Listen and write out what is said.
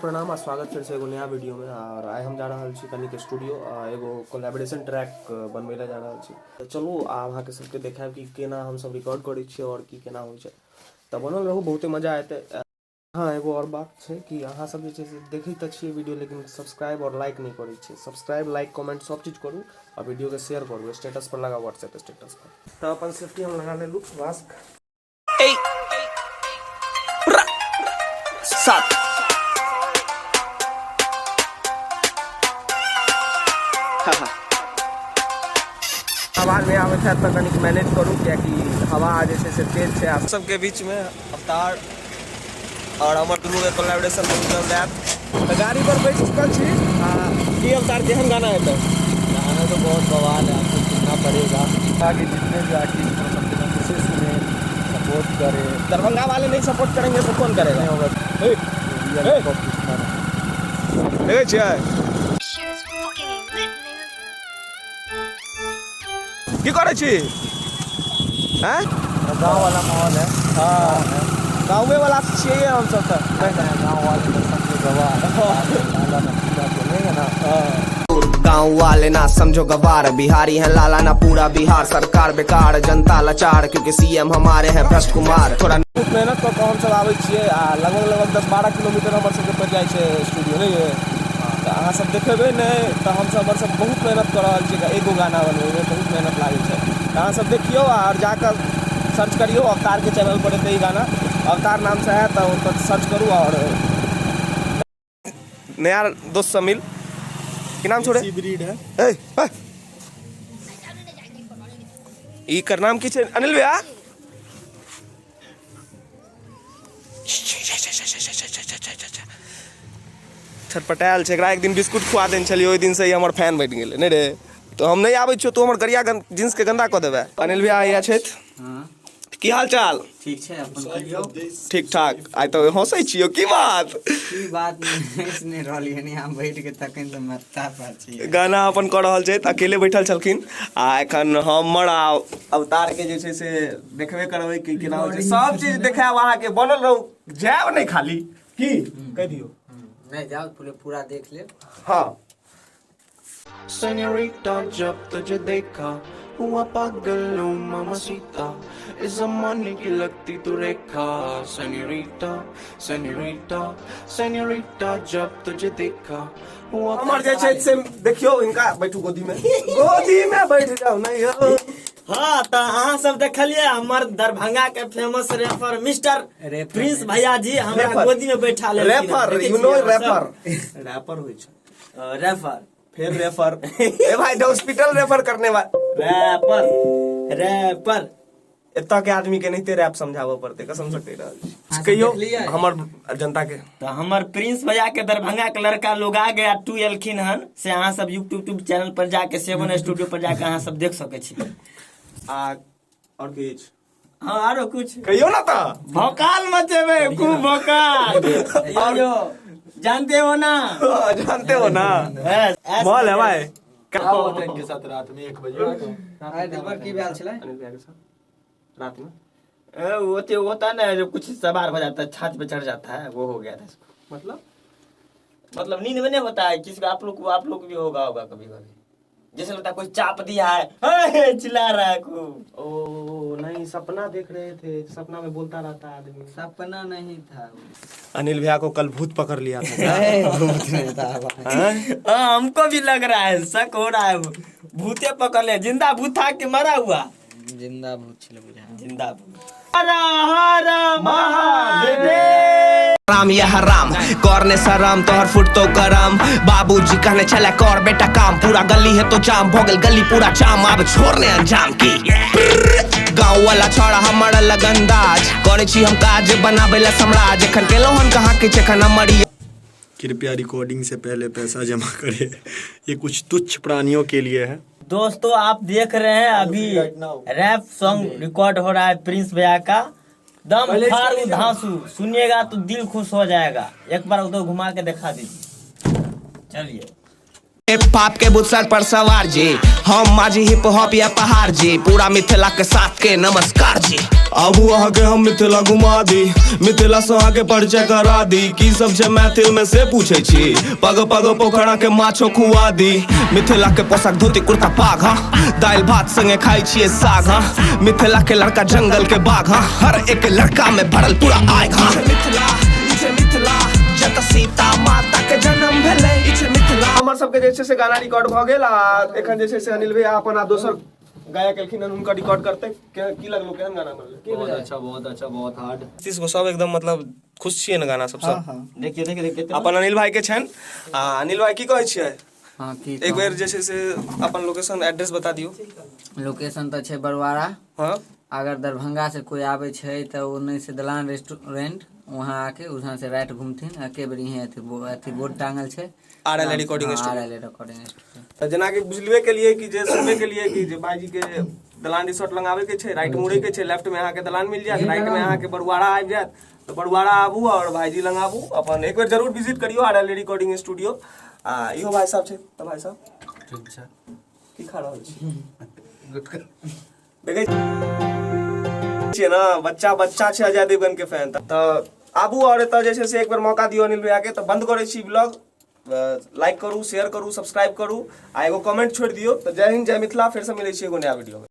प्रणाम आ स्वागत फिर से एगो नया वीडियो में। और आइ हम जा रहल छी कनिक स्टूडियो, एगो कोलैबोरेशन ट्रैक बनबै लए जा रहल छी। तऽ चलू आब अहाँके सबके देखायब कि केना हमसब रिकॉर्ड करै छियै आओर की केना होइ छै। तऽ बनल रहू, बहुते मजा एतै। हँ, एगो आओर बात छै कि अहाँ सब जे छै से देखै तऽ छियै वीडियो, लेकिन सब्सक्राइब आओर लाइक नहि करै छियै। सब्सक्राइब, लाइक, कमेंट सब चीज करू आओर वीडियोके शेयर करू, स्टेटस पर लगाउ, व्हाट्सएप स्टेटस पर। तऽ अपन सेफ्टी हम लगा लेलहुँ मास्क। 7। आवाज नहि आबै छै तऽ कनिक मैनेज करू, कियाकि हवा जे छै से तेज छै। आ सबके बीचमे अवतार और हमर दुनू के कोलैबोरेशन बहुत जल्द आयत। तऽ गाड़ी पर बैठ चुकल छी। आ की अवतार, केहन गाना हेतै? गाना तो बहुत बवाल है, आपको सुनना पड़ेगा। आगे जितने भी आर्टिस्ट हैं सबसे कम उसे सुने, सपोर्ट करे। दरभंगा वाले नहीं सपोर्ट करेंगे तो कौन करेगा? नहीं होगा। ए, रियल ए। हिप हॉप दुश्मन है। देखै छियै की करै छी? हैं? गाँव वाला माहौल है। हाँ, गाँवे वाला छियै हमसब तऽ। गाँव वाले तो समझो गवाह, लाला ना पूरा बोलेंगे ना। गाँव वाले ना समझो गवार, बिहारी हैं लाला ना पूरा बिहार। सरकार बेकार, जनता लाचार, क्योंकि सीएम हमारे हैं भ्रष्ट कुमार। थोड़ा बहुत मेहनत कऽ कऽ हमसब आबै छियै आ लगभग लगभग 10-12 किलोमीटर हमर सबके पड़ि जाइ छै स्टूडियो, नहि ये? तऽ अहाँ सब देखेबै नहि तऽ हमसब हमर सब बहुत मेहनत कऽ रहल छियै। एगो गाना बनबैमे बहुत मेहनत लागै छै। तऽ अहाँ सब देखियौ आओर जाकऽ सर्च करियौ, अवतारके चैनल पर एतै ई गाना, अवतार नामसँ आयत, तऽ ओतऽ सर्च करू। आओर नया दोस्त सब मिल, की नाम छोड़े ब्रीड है। ए, ए। ई कर नाम की छै अनिल भैया? छटपटायल छै। एकरा एक दिन बिस्कुट खुआ देने छलियै, ओहि दिन से ई हमर फैन बनि गेलै। नहि रे, तऽ हम नहि आबै छियौ, तू हमर गरिया जींस के गंदा कऽ देबै। अनिल भैया आइया छथि। की हाल चाल? ठीक छै, अपन कहियौ। ठीक ठाक। आइ तऽ हँसै छियौ, की बात? की बात नहि, हँसि नहि रहलियै हन, यहाँ बैठ के तखन तऽ मत्ता पर छियै। गाना अपन कऽ रहल छथि, अकेले बैठल छलखिन। आ एखन हमर आ अवतार के जे छै से देखबे करबै कि केना होइ छै। सब चीज देखायब अहाँके, बनल रहू, जायब नहि खाली। की कहि दियौ? नहि जाउ, पूरे पूरा देख लेब। हँ। सेन्योरिटा जब तुझे देखा हुआ पागल हूँ मामा सीता, इस जमाने की लगती तू रेखा। सेन्योरिटा, सेन्योरिटा, सेन्योरिटा जब तुझे देखा हुआ। हमर जे छै से देखियौ हिनका, बैठू गोदी में, गोदी में बैठ जाउ। नहीं यौ। हाँ, तऽ अहाँ सब देखलियै हमर दरभंगा के famous refer mister refer. Prince भैया जी हमरा रेफर। गोदी में बैठा लेलखिन। रेफर, देखै you छियै नो अहाँ सब? रेफर, रैपर होइ छै। रेफर। फिर रेफर। ए भाई, हॉस्पिटल रेफर करने वाला। Rapper, rapper. एतऽ के आदमी के नहिते रैप समझाबऽ पड़तै, कसम से कहि रहल छी। अहाँ सब कहियौ देखलियै? हमर जनता के। तऽ हमर प्रिंस भैया के दरभंगा के लड़का लोग आ गया टू एलखिन हन, से अहाँ सब यूट्यूब चैनल पर जाके, सेवन स्टूडियो पर जाके अहाँ सब देख सकै छी। आ आओर किछु? हाँ, आरो कुछ? कहियौ ना तऽ। भौकाल मचेबै, खूब भौकाल। यो जानते हो ना? हाँ, जानते हो ना। मॉल है भाई। क्या हुआ था इनके साथ रात में 1 बजे? आइ दिलबर, की भेल छलै? अनिल भैया के साथ रात में? वो तो होता है ना, जो कुछ सवार हो जाता है, छात पे चढ़ जाता है, वो हो गया था इसको। मतलब? मतलब नींद में नहीं होता है किसी को, आप लोग भी होगा होगा कभी कभी, जैसे लगता है कोई चाप दिया है, हे, चिल्ला रहा है खूब। ओ नहीं, सपना देख रहे थे, सपना में बोलता रहता है आदमी। सपना नहीं था वो। अनिल भैया को कल भूत पकड़ लिया था क्या? भूत नहीं था भाई। हैं? हाँ, हमको भी लग रहा है, शक हो रहा है, भूते पकड़ ले। जिंदा भूत था कि मरा हुआ? जिंदा भूत छलै बुझा। जिंदा भूत। हर हर महादेव। राम या हराम करने शरम तोहर फुट तो गरम। बाबूजी कहने चला कर बेटा काम, पूरा गली है तो जाम भो गेल, गली पूरा जाम, आब छोड़ने अंजाम की। गाँव वाला छौड़ा हमर अलग अंदाज, करै छी हम काज बनाबै ला साम्राज्य। एखन केलहुँ हन कहाँ किछु, एखन हमर ई कृपया रिकॉर्डिंग से पहले पैसा जमा करें, ये कुछ तुच्छ प्राणियों के लिए है। दोस्तों, आप देख रहे हैं अभी रैप सॉन्ग रिकॉर्ड हो रहा है प्रिंस भैया का, दम फारू धांसू, सुनिएगा तो दिल खुश हो जाएगा। एक बार उधर घुमा के दिखा दीजिए, चलिए। हिप हॉप के बुत सर पर सवार जी, हम माझी हिप हॉप या पहाड़ जी, पूरा मिथिला के साथ के नमस्कार जी। आबू अहाँके हम मिथिला घुमा दी, मिथिला से अहाँके परिचय करा दी। की सब छै मैथिल में से पूछे छी, पग पग पोखरा के माछो खुआ दी। मिथिला के पोशाक धोती कुर्ता पाग, हाँ, दालि भात संगे खाई छियै साग। हाँ, मिथिला के लड़का जंगल के बाघ, हाँ, हर एक लड़का में भरल पूरा आग। हाँ, मिथिला, ई छै मिथिला, जतऽ सीता माता के जन्म भेलै, ई छै मिथिला। हमर सबके जे छै से गाना रिकॉर्ड भऽ गेल आ एखन जे छै से अनिल भैया अपन आ दोसर गायक एलखिन हन, हुनकर रिकॉर्ड करते। की लगलो, केहन गाना बनलै? बहुत अच्छा, बहुत अच्छा, बहुत हार्ड। 30 गो सब एकदम मतलब खुश छियै ने गाना सबसँ? देखिए देखिए देखिए। अपन अनिल भाई के छनि। आ अनिल भाई, की कहै छियै? हँ, की? एक बेर जे छै से अपन लोकेशन एड्रेस बता दियौ। लोकेशन तऽ छै बरवारा। अगर दरभंगा से कोई आबै छै तऽ ओन्ने से दलान रेस्टोरेंट, वहाँ आके वहाँ से राइट घूमथिन, एके बेर इहें अथी बोर्ड टांगल छै। R L recording. R L recording studio. तऽ जेनाकि बुझलबे के लिए कि जे सुनबे के लिए कि जे भाईजी के दलान रिसोर्ट लगाबे के छै, राइट मुड़े के छै, लेफ्ट में अहाँके दलान मिल जायत, राइट में अहाँके बरुआरा आबि जायत। तऽ बरुआरा आबू आओर भाईजी लग आबू, अपन एक बेर जरूर विजिट करियौ आर एल रिकॉर्डिंग स्टूडियो। आ इहो भाई साहब छै। तऽ भाई साहब, ठीक छै। की खा रहल छी? देखै छियै ने, बच्चा बच्चा छै अजय देवगन के फैन। तऽ आबू आओर एतऽ जे छै से एक बेर मौका दियौ अनिल भैया के। तऽ बंद करै छी ब्लॉग। लाइक करू, शेयर करू, सब्सक्राइब करू आ एगो कमेंट छोड़ि दियौ। तऽ जय हिंद, जय मिथिला। फेरसँ मिलै छी एगो नया वीडियो में।